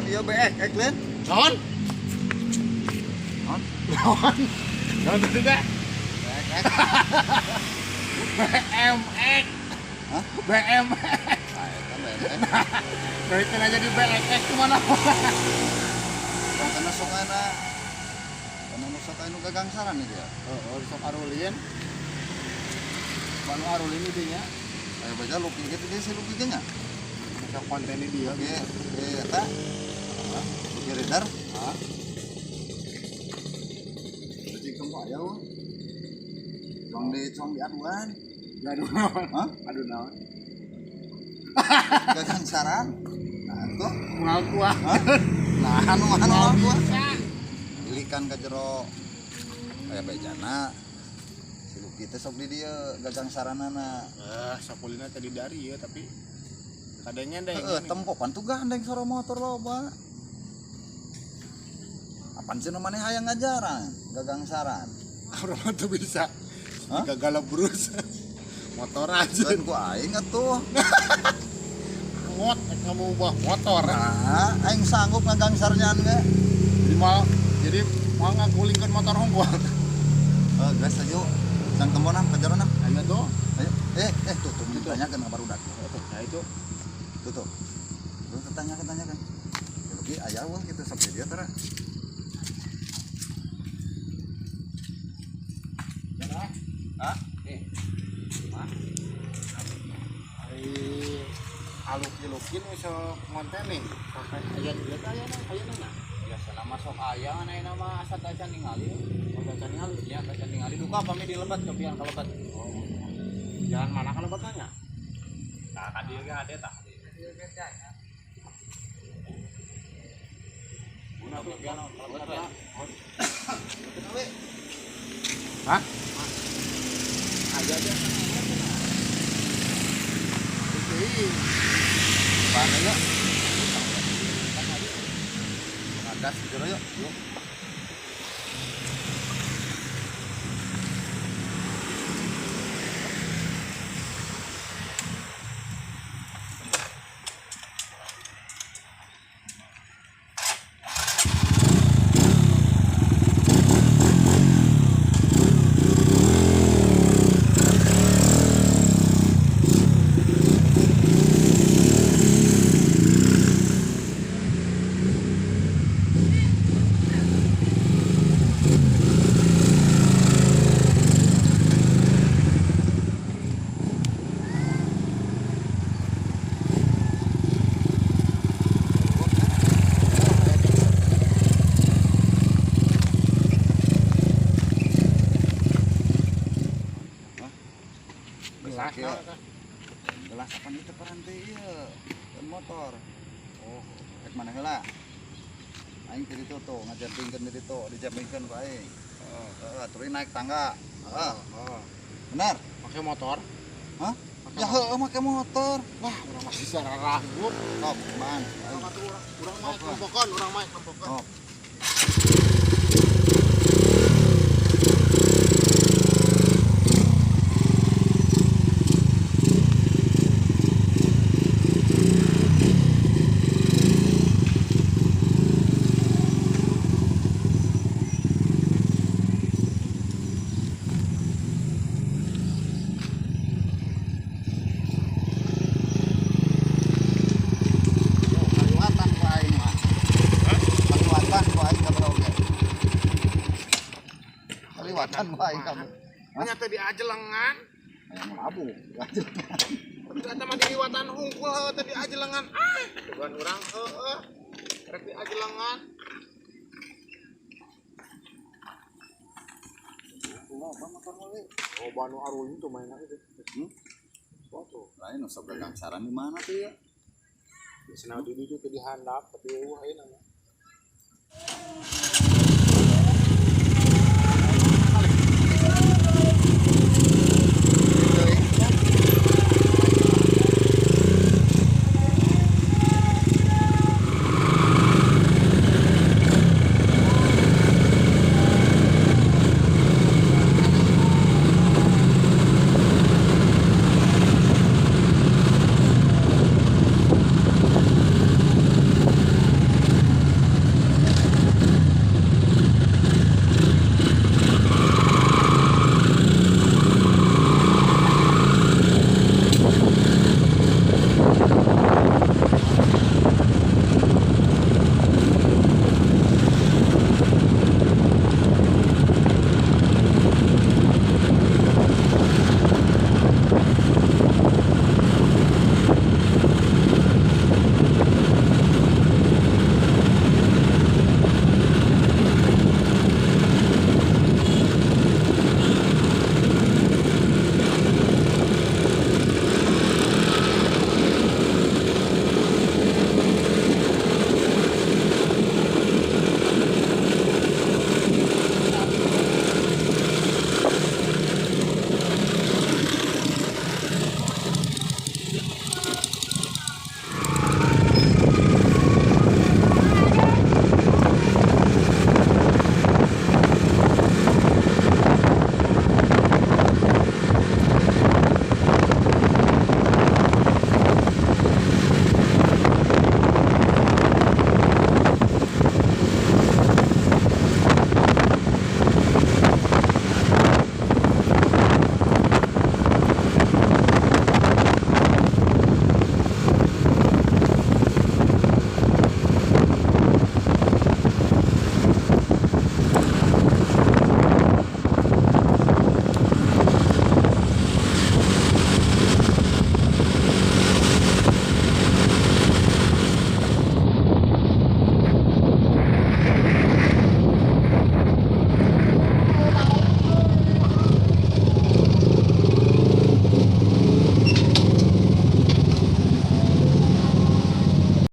Naon ieu BX lain? Naon? Naon? Naon? Naon tadi teh? BX. BMX. Hah? BMX. Nah, eta BMX. Dari teh jadi BMX kemana? Karena sok ana. Karena nu sok anu gagangsaran ieu dia. Oh, sok arulin. Banu arulin itu nya. Ayo baca luki gitu dia si luki ge nya. Sok konten di dia. Oke, eta. Luki Rider. Hah? Jadi kamu aya euy. Cuang di cuang di aduan. Ya aduh naon? Hah? Aduh naon? Gagangsaran. Nah, tuh. Moal kuat. Hah? Nah, anu anu Moal kuat. bisa. Ilikan ka jero aya bejana. Si Luki teh sok di dieu gagangsaranana. Sakulina tadi dari ya tapi kadangnya deh. Heeh, tempo pan tuh gandeng sora motor loba. Apaan sih nu maneh hayang ngajaran gagangsaran? Orang mah tuh bisa. Hah? Gagal brus. Motor aja. Kan ku aing atuh. Ngot, rek mau ubah motor. Nah, aing sanggup ngagangsarnyaan ge. Jadi mau ngagulingkeun motor unggul. Heuh, geus ayo. Sang temponan ka jero. Ayo tuh. Ayo. Tuh tuh ditanyakeun ka barudak. Nah itu. Tuh tuh. Tuh tanyakeun tanyakeun. Ya Luki aya eueuh kitu sok di dieu tara. Hah? Ai aluki-lukin sok ngontening sampai aya dieu teh aya aya na. Biasa nama sok aya ngan nama asa tacan ningali. Oh, tacan ningali. Ya tacan ningali duka pami di lebat kepian ka lebat. Oh. Jalan mana ka lebat nya? Tah ka dieu ge ade tah. Guna kepian ka lebat we. Hah? Aya dia. Itu Mana yuk? Ngagas di jero yuk. Yuk. Gelas. Gelas apa itu peranti ieu? Kan motor. Oh, rek mana heula? Aing ti ditu tuh ngajampingkeun di ditu, dijampingkeun ku aing. Heeh, tuluy naik tangga. Heeh. Oh. Benar? Pakai motor? Hah? Ya heueuh make motor. Wah, urang masih secara ragu. Sok, man. Urang atuh urang mah nempokeun, urang mah nempokeun. Sok. Kaliwatan ku aing mah. Kaliwatan ku aing kabeh oge. Kaliwatan ku aing kabeh. Nya teh diajelengan. Hayang labu, diajelengan. Eta mah diliwatan hungkul heueuh teh diajelengan. Ah, tugan urang heueuh. Rek diajelengan. Loba motor mah we. Oh, banu arulin tuh mainan itu. Hmm? Foto. Lain nu sok gagangsaran di mana tuh ya? Biasana di ditu teh dihandap tapi eueuh ayeuna mah.